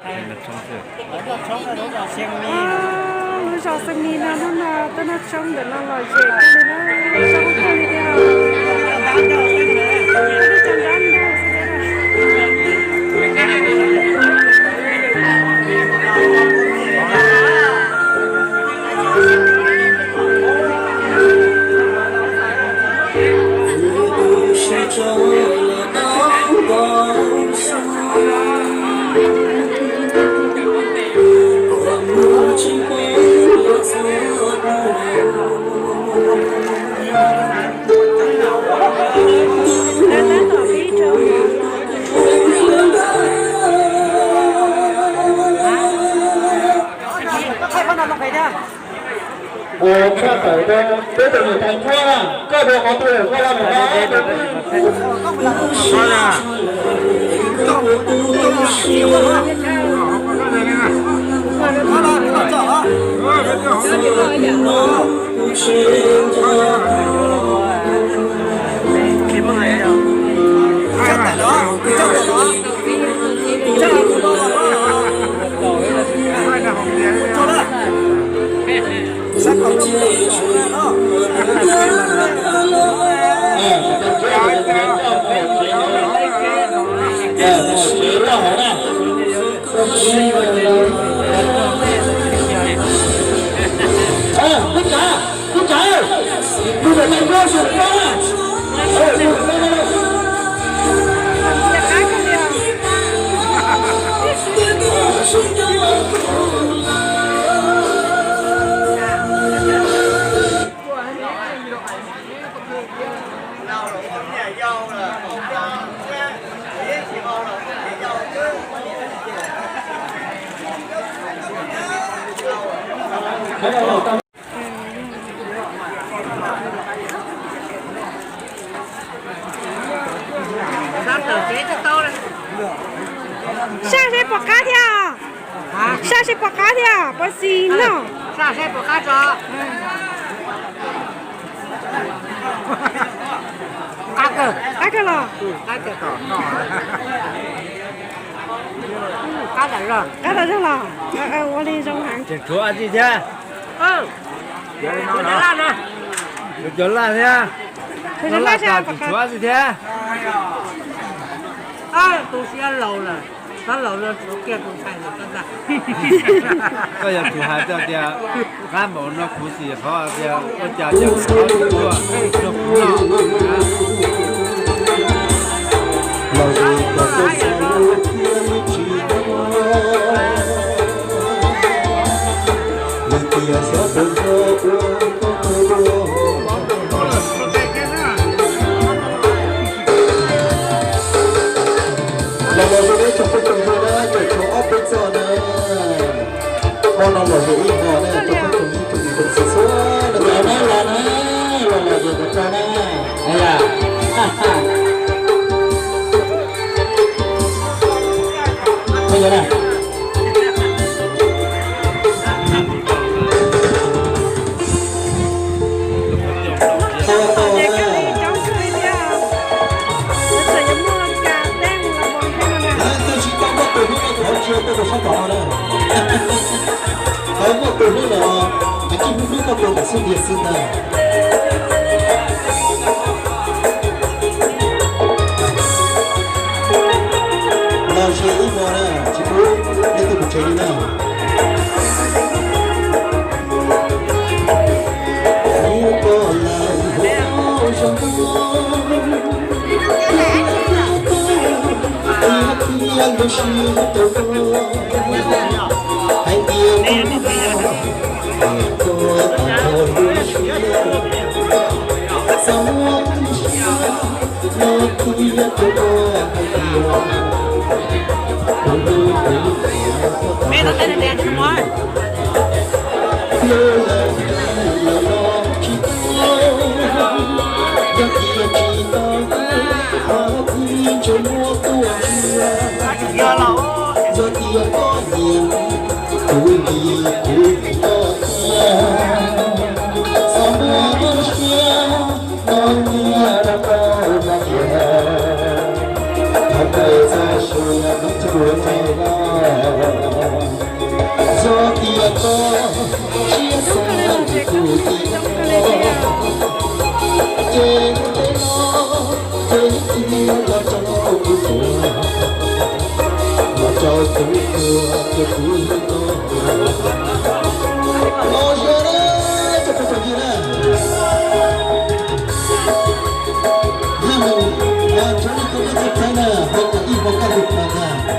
Lub zos Xeem Mis no, hnub no tuaj noj tshoob ntawm no lom zem kawg li na, zoo kawg li thiab. Ua tshaj tawm rau peb tus niam tais Ntsuab na, koj dua qhov twg koj los mus hais. Saj seb puas qab thiab. Saj seb puas qab thiab, puas xis no. Saj seb puas qab tso. Qab kawg los. Qab tas zog los. Ua li zoo heev. Tseem tshuav dab tsi thiab? Cov laj thiab. Cov laj tas tseem tshuav dab tsi thiab? Koj yog tus hais txog tias qab npaum no khuv xim qhov tias ua cas yog qhov tuaj rau kuv noj. Los los zoo ib tsoom phooj ywg na, cov tshuav ob peb txoj na. Hmo no los zoo ib hmo na, rau peb tsoom ib tsoom niam txiv xub na, los na, los na, los los zoo kom txog na. Aya. Aya na. Tau tau na. Lawv twb tsis tau muaj tus hlub no thov ntsia tuaj rau sab tod no na. Tau muaj tus hlub no, es tsis hlub hlub koj tus ntawm xub ntiag xwb ntag. Los ze ib hmo na, tsis pub leej twg mus tsev li na. Ces hnub no ces ib txhis los rau kuv tuag, los rau kuv tuag rau kuv tus koj.